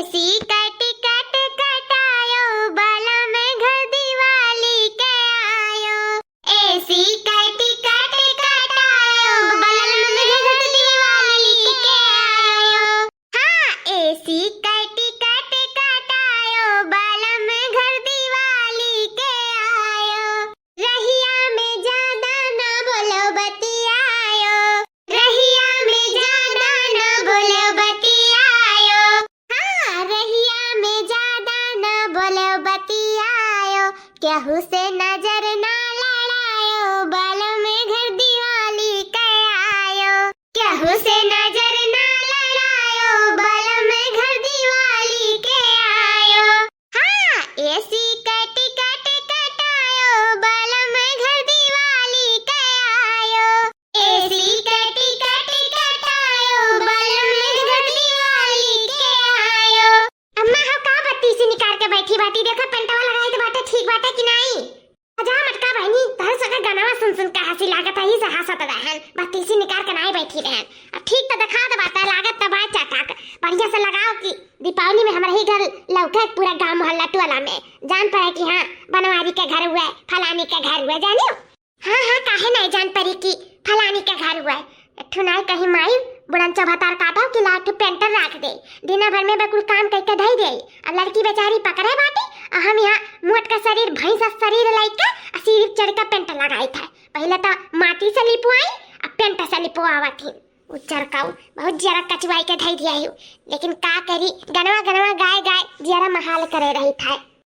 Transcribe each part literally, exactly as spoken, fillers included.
एसी का टिकट कटायो, बलम घर दिवाली के आयो। एसी का टिकट कटायो, बलम घर दिवाली के आयो। हाँ, एसी का टिकट कटायो, बलम घर दिवाली के आयो। रहिया में ज्यादा ना बोलो बतियायो, रहिया में ज्यादा ना बोलो बतियायो। हाँ, रहिया में ज्यादा ना बोलो बतियायो, केहू से नजर ना लड़ायो, बलम घर दिवाली के आयो। केहू से नजर ना लड़ायो, बलम घर दिवाली के आयो। हाँ, एसी का टिकट कटायो, बलम घर दिवाली के आयो। एसी का टिकट कटायो, बलम घर दिवाली के आयो। अम्मा हो का बत्तीसी निकार के बैठी बाटी, देखा पेंटवा लगाई तो बाटे, ठीक बाटे कि नाई? जा मटका बहिनी, तोहरे सके गनवा सुन सुन के हँसी लागत है, यही से हँसत रहन। बत्तीसी निकार के नाई बैठी रहन। अब ठीक तो देखात बाटे, लागत तो बा चटक। बढ़िया से लगाओ कि दीपावली में हमरा ही घर लौके पूरा गाँव मोहल्ला टोला में जान पड़े कि हाँ, बनवारी के घर हुए, फलानी के घर हुए, जानियो। हाँ, हाँ, काहे नाई जान पड़ी कि फलानी के घर हुए। एक ठो नाई कहीं माई, बुढ़न चौभतार काटो कि लाठ पेंटर राख दे। दिना भर में बकुल काम कइके धई दे। अब लड़की बेचारी पकड़े बाटी, आ हम यहाँ मोट का शरीर, भैंस का शरीर लइके, आ सीढ़ी चढ़ के पेंट लगाई था। पहले तो माटी से लिपवाई, अब पेंट से लिपवावत ही। उज्जर काऊ, बहुत जियरा कचुआई के धई दिया ही। लेकिन का करी, गनवा गनवा गाय गाय जियरा महाल करे रही था।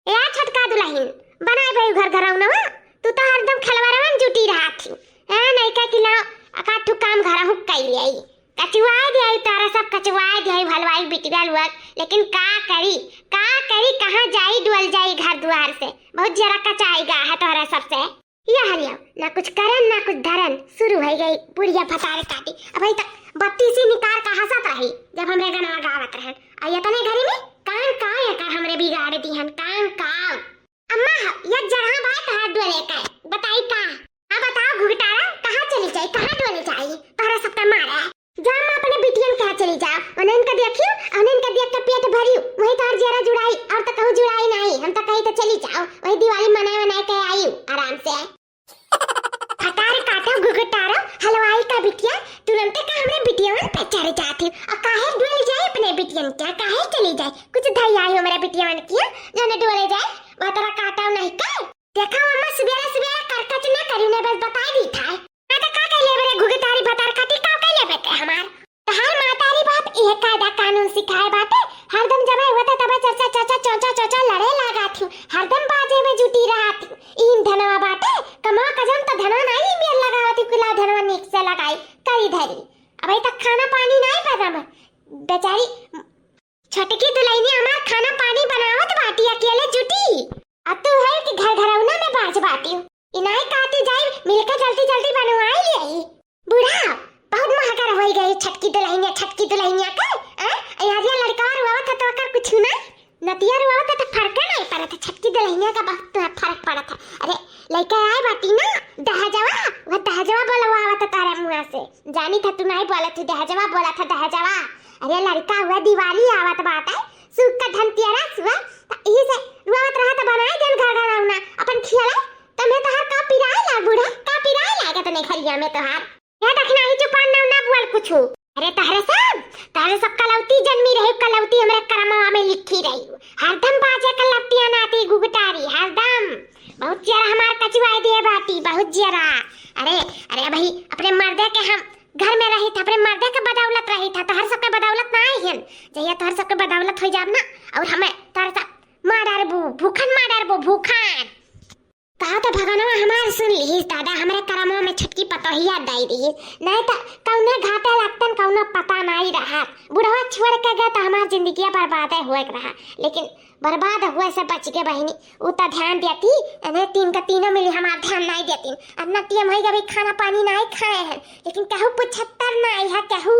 ए छोटका दुलहिन, बनाए भई घर घरौनवा, तू तो हरदम खलवरवन जुटी रहत ही। ए, नहीं का कि लाओ, एकाध ठो काम घरहू कइ लियाई। कचुआए दियाई तारा सब, कचुआए दियाई भलवाई बिटिया लुअक, लेकिन का करी, का करी, कहाँ जाई, डुअल जाई घर दुआर से। बहुत जरा कचाई गा है तोहरा सबसे। या हरिया, ना कुछ करन, ना कुछ धरन, शुरू होइ गई बुढ़िया भतार काटी। अबही तक बत्तीसी निकार का हँसत रही, जब हमरे गनवा गावत रहन। आ यतने घरी में कान काव एकर हमरे बिगाड़ दिहन, कान काव। अम्मा, यक जगह बाय तोहार डोले का, बताई का? हाँ बताओ घुघटारा, कहाँ चली जाई, कहाँ डोले जाई? तोहरा सबका मारा। जा अम्मा, अपने बिटियन के यहाँ चली जाओ, उन्हें इनका देखियो, उन्हें इनका देख के पेट भरियो, वही तोहर जियरा जुड़ाई, और तो कहूँ जुड़ाई नहीं। हम तो कही तो चली जाओ, वही दिवाली मनाए वनाए के आई आराम से। फटार काटो घुघटारो, हलवाई का बिटिया, तुरंते का हमरे बिटियवन पे चढ़ जाती। और काहे डोल जाए अपने बिटियन के, काहे चली जाए? कुछ धई आई हमरे बिटियवन की, जने डोले जाए, वह तोरा काटो नहीं का? देखा अम्मा, सुबेरे सुबेरे करकच न करी, ने बस बताई दी था। मैं तो का कहले बरे घुघटारी भतार काटी, का कहले बे ते हमार? तहार महतारी बाप इहे कायदा कानून सिखाए बाटे। हरदम जब होता तब चर्चा चर्चा चौचा चौचा लड़े लागा थी। हरदम बाजे में जुटी रहा थी। इन धनवा बाटे, कमा कजम तो धनवा नहीं मेर लगावती, कुला धनवा नीक से लगाई, करी धरी। अबे तक खाना पानी नहीं पता मैं। बेचारी छोटकी दुलहिनिया हमार खाना पानी बनावत बाटी अकेले जुटी। आ तू है कि घर घरौना में बाज बाटी। इनाई काटी जाई, मिलके जल्दी जल्दी बनवाई ले। बूढ़ा, बहुत महगर होई गई छटकी दुलहिनिया, छटकी दुलहिनिया का, आ? यारिया लड़का रोवत है तो ओकर कुछ ना, नतिया रोवत है तो फर्क नहीं पड़त है, छटकी दुलहिनिया का बहुत फर्क पड़त है। अरे, लड़का आए बाटी ना, दहजवा, वो दहजवा बोलवावत है तारा मुँह से। जानी था तू नहीं बोलत थी, दहजवा बोलत है, दहजवा। अरे लड़का हुआ, दिवाली आवत बाटे, सुख का धनतेरस हुआ, त इही से रोवत रहा त बनाए देन घर घरौना, अपन खियाला, तमे तोहार का पिराए लाग बूढ़ा, का पिराए लाग तने खरिया में तोहार। या दखिना ही चुपान ना, ना बोल कुछु। अरे तहरे सब, तहरे सब कलौती जन्मी रहे, कलौती हमरे करमवा में लिखी रही। हरदम बाजे कलौतिया नाती घुघटारी, हरदम। बहुत जरा हमार कचुआई दिए बाटी, बहुत जरा। अरे, अरे अबही अपने मर्दे के हम घर में रही था, अपने मर्दे के बदौलत रही था, तोहर सबके बदौलत ना आई हन। जहिया तोहर सबके बदौलत हो जाब ना, और हमें तोहर सब मार डारबू, भूखन मार डारबू, भूखन। कहा तो भगनवा हमार सुन लिहिस दादा, हमरे करमवा में छटकी पतोहिया दई दिहिस, नहीं तो कौने घाटे लगतन कौनो पता नहीं रहत। बुढ़वा छोड़ के गए तो हमार जिंदगिया बर्बादे हुए के रहा, लेकिन बर्बाद हुए से बच के बहिनी। उ त ध्यान देती, एने तीन का तीनों मिली हमार ध्यान नहीं देती। अन्ना टीएम होई गई, खाना पानी नहीं खाए हैं, लेकिन कहू पुछत्तर नहीं है कहू।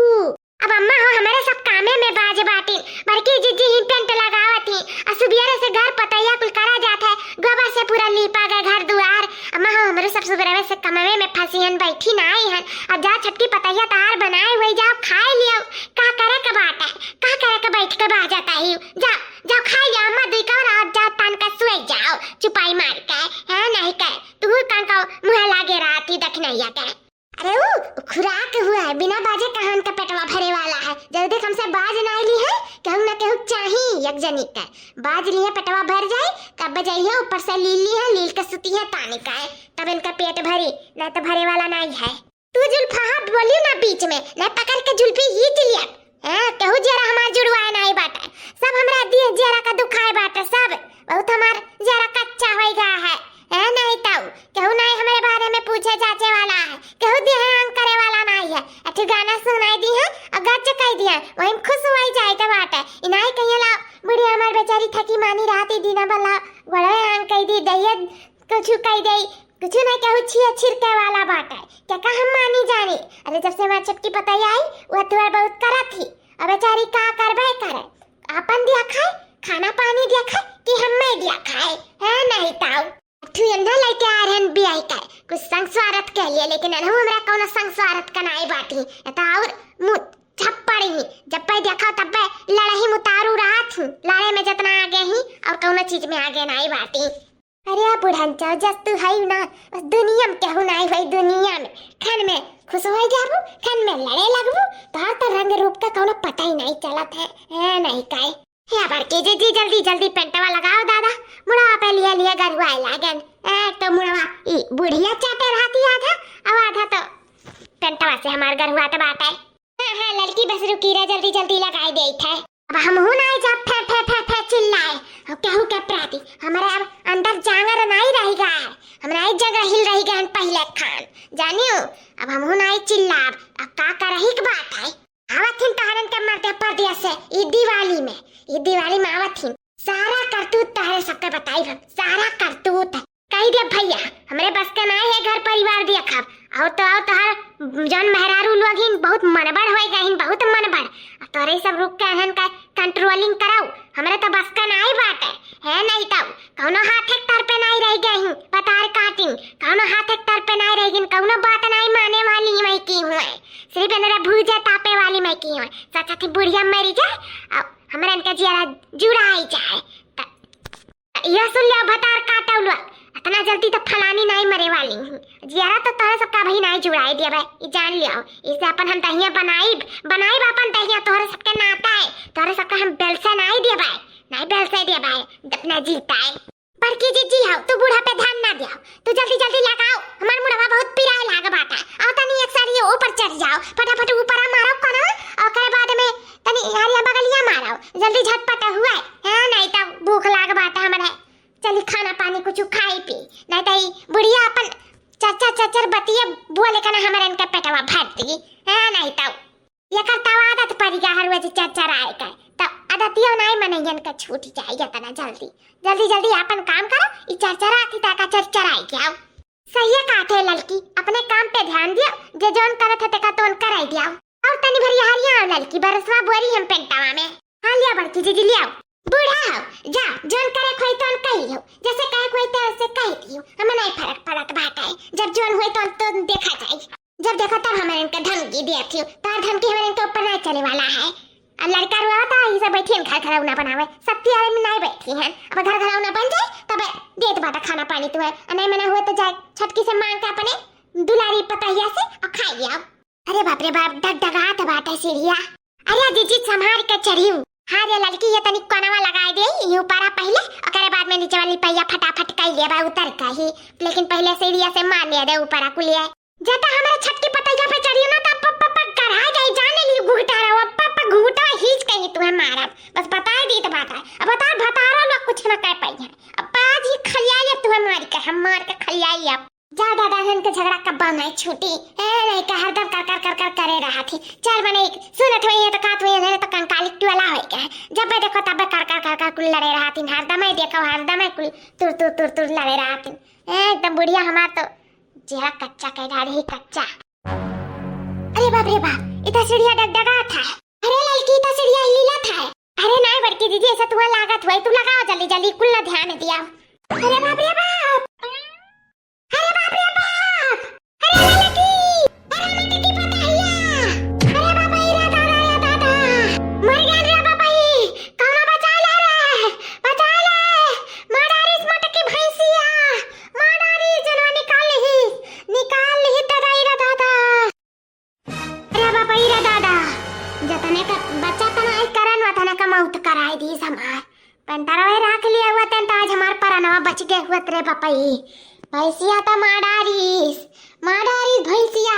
अब अम्मा हो, हमारे सब कामे में बाज बाटी। बड़की जीजी ही पेंट लगावत ही, आ सुबियरे से घर पतैया कुल करा जात है, गोबर से पूरा लीपा गए घर दुआर। अम्मा हो, हमरे सब सुबेरवे से कमवे में फंसी हन, बैठी ना आई हन। अब जा छटकी पतैया तहार बनाए हुई, जाओ खाए लियो। का करे के बाटे, का करे के बैठ के बा जाता ही, जाओ, जाओ खाई जाओ, अम्मा दुई कवर और जाओ तान का सोई जाओ, चुपाई मार के, हैं, नहीं के, तू कान का मुँह लागे रहती दखिनैया के। अरे ऊ खुराक हुआ है, बिना बाजे कहाँ का पेटवा भरे वाला है। जब देख हमसे बाज नाई लिहे, केहू ना केहू चाही एक जनी के। बाज लिहे पेटवा भर जाई, तब बजइहे ऊपर से लील लिहे, लील के सुतिहे तानी का, तब इनका पेट भरी, ना तो भरे वाला नाई है। तू जुल्फहा बोलियो ना बीच में, ना पकड़ के जुल्फी खींच लिया। हैं, केहू जियरा हमार जुड़वाए नाई बाटे, सब हमरा दिए जियरा का दुखाए बाटे, सब। बहुत हमार जियरा कच्चा होई गया है। हैं, नहीं तऊ केहू नाई हमरे बारे में पूछे जाचे वाला है, केहू दिहे आंग करे वाला नाई है। अठे गाना सुनाई दिहे और गच कई दिहे, वही में खुश होई जाए तो बाटे। इनाई कहिए ला, बुढ़िया हमार बेचारी थकी मानी रहती दीना बल्ला, गोड़वे आंग कई दी, दहिया कुछ कई दे, कुछ ना केहू छिए छिरके वाला बाटे। क्या का हम मानी जानी? अरे जब से हमार छोटकी पतई आई, वह तुअर बहुत करत ही। अब बेचारी का करबे करे, आपन दिया खाए, खाना पानी दिया खाए कि हम्मे दिया खाए, है नहीं ताऊ। अठू एन्हा लइके आ रहन बियाई का, कुछ संग स्वारथ कह लिए, लेकिन एनहू हमरा कौनो संग स्वारथ का नाई बाटी। ये तो और मुँह झप्पड़ ही, जब पे देखा तब पे लड़ही मुतारू रहत ही, लड़े में जितना आगे ही और कौनो चीज में आगे नाई बाटी। अरे आ बुढ़न चाव, जस तू हई ना, बस दुनिया में केहू नाई होई, दुनिया में। खन में खुश होई जाबू, खन में लड़े लगबू, तोहर तो रंग रूप का कौनो पता ही नाई चलत है, है नहीं काई? हे बड़की जीजी, जल्दी जल्दी पेंटवा लगाओ दादा, मुड़वा पे लिए लिए गरुआए लागन। एक तो मुड़वा ई बुढ़िया चाटे रहती आधा, और आधा तो पेंटवा से हमार गरुआ तो बाटे। हाँ, हाँ, लड़की बस रुकी रह, जल्दी, जल्दी लगाई देइत है। अब हमहू नाई जब फे, फे, फे, फे चिल्लाए, और केहू के प्राति, हमारे अब अंदर जांगर नाई रही गए, हम नाई जग रहिल रही गए पहले खान, जानियो, अब हमहू नाई चिल्लाब, अब का करही के बात है। आवत हिन तहरन के मरते परदेस से, ई दिवाली में, ई दिवाली में आवत हिन, सारा करतूत तहरे सबके बताई हम, सारा करतूत। कही दे भैया, हमरे बस के नाई है घर परिवार देखब। और तो और तोहर जौन मेहरारू लोग हिन बहुत मनबड़ होए गए हिन, बहुत मनबड़। और तोरे सब रुक के एहन का controlling कराऊ, हमरे तो बस का नाई बाटे, है नहीं ताऊ। कौनो हाथे के तर पे नाई रह गए हिन, पतार काटिन, कौनो हाथे के तर पे नाई रह गइन, कौनो बात नाई माने वाली मैं की हुए, सिर्फ इनरे भूजे तापे वाली मैं की हुए। सच थी बुढ़िया मरी जाए, अब हमरे इनका जियारा जुड़ाई जाए। त यह सुन लियो भतार काटौलुआ, इतना जल्दी तो फलानी नाई मरे वाली ही। जियारा तो तोहरे सबका भाई नाई जुड़ाई दिया भाई, ई जान लियो। इसे अपन हम दहिया बनाई, बनाई अपन दहिया, तोहरे सबके नाता है, तोहरे सबका हम बेलसे नाई दिया भाई, नाई बेलसे दिया भाई, अपना जीता है। बड़की जीजी हो, तू बूढ़ा पे ध्यान ना दियो, तू जल्दी जल्दी लगाओ, हमार मुड़वा बहुत पिराए लाग बाटा। आओ तनी एक सारी ऊपर चढ़ जाओ, फटाफट ऊपर आ मारो कना, और ओकरे बाद में तनी हरिया बगलिया मारो, जल्दी झटपट हुआ, हाँ, नहीं तो भूख लाग बाटा हमरे। चली खाना पानी कुछ खाई पी, नहीं तो ई बुढ़िया अपन चच्चा चचर बतिया बोले कना हमरे इनके पेटवा भर दी, हाँ, नहीं तो एकर तब आदत पड़ी गा हर रोज चरचराए के, तब आदतियो नाई मनइयन के छूट जाई इतना जल्दी। जल्दी जल्दी आपन काम करो, ई चरचरात ही ताका चरचराई के आओ। सही कहत है ललकी, अपने काम पे ध्यान दियो, जे जौन करत है तेका तोन कराई दियो। और तनी भरी हरिया आओ ललकी, बरसवा बोरी हम पेंटावा में। हाँ लिया बड़की जीजी लिया। बूढ़ा हो, जा, जौन करे खोई तोन कही हो, जैसे कहे खोई तैसे कही दियो, हमें नहीं फर्क पड़त बाटे, जब जौन होई तौन तो देखा जाई। जब देखो तब हमारे इनका धमकी देती हो, तार धमकी हमारे इनके ऊपर नहीं चले वाला है। अब लड़का रोता है, ये सब बैठी हैं घर घरौना बनावे, सत्ती वाले में नहीं बैठी हैं। अब घर घरौना बन जाए तब देत बाटा खाना पानी तुम्हें, और नहीं मना हुआ तो जाए छटकी से मांग के अपने दुलारी पतहिया से और खाई आओ। अरे बाप रे बाप, डगडगात बाटे सीढ़िया। अरे जीजी संभाल के चढ़ियो। हाँ रे ललकी, ये तनी कोनवा लगाए दे, ये ऊपरा पहले, ओकरे बाद में नीचे वाली पहिया फटाफट कई लेबा उतर के ही, लेकिन पहले सीढ़िया से मार लिया दे ऊपरा कुलिया। जब तक हमारे छटकी पतैया पे चढ़ियो ना, तब पप्पा पप्पा गढ़ा जाई, जाने ली घुघटा रहो, पप्पा घुघटा हीच कहीं तुम्हें मारब। बस बताए दी तो बात है। अब बता, भतारो लोग कुछ ना कह पाई है। अब पाजी खलिया ये तुम्हें मार के, हम मार के खलिया ये। जा दादा, हन के झगड़ा कब्बा नहीं छूटी। ए, नहीं का हरदम कर कर कर कर करे रहा थी। चल बने एक सुनत हुई है तो कात हुई है तो कंकाली टोला होई गए। जब मैं देखो तब कर कर कर कर कुल लड़े रहा थी। हरदम ही देखो, हरदम ही कुल तुर तुर तुर तुर लड़े रहा थी। ए, एकदम बुढ़िया हमार तो जेरा कच्चा कह डाली ही कच्चा। अरे बाप रे बाप, इतना सीढ़िया डगडगा था। अरे ललकी, इतना सीढ़िया लीला था। अरे नहीं बड़की दीदी, ऐसा तुम्हें लागत हुआ, तू लगाओ जल्दी जल्दी, कुल ना ध्यान दिया। अरे बाप रे बाप, अरे बाप रे बाप, अरे ललकी, अरे मटकी पतहिया, अरे बाबा रे दादा रे दादा, मर गया रे बाबा, ई का जतने का बच्चा तनाई करन, वतने का मौत कराई दीस हमार। पेंटरवा राख लिया हुआ तन, तो आज हमार परनवा बच गए हुआ रे बपई। भैंसिया तो मार डारिस, मार डारिस भैंसिया।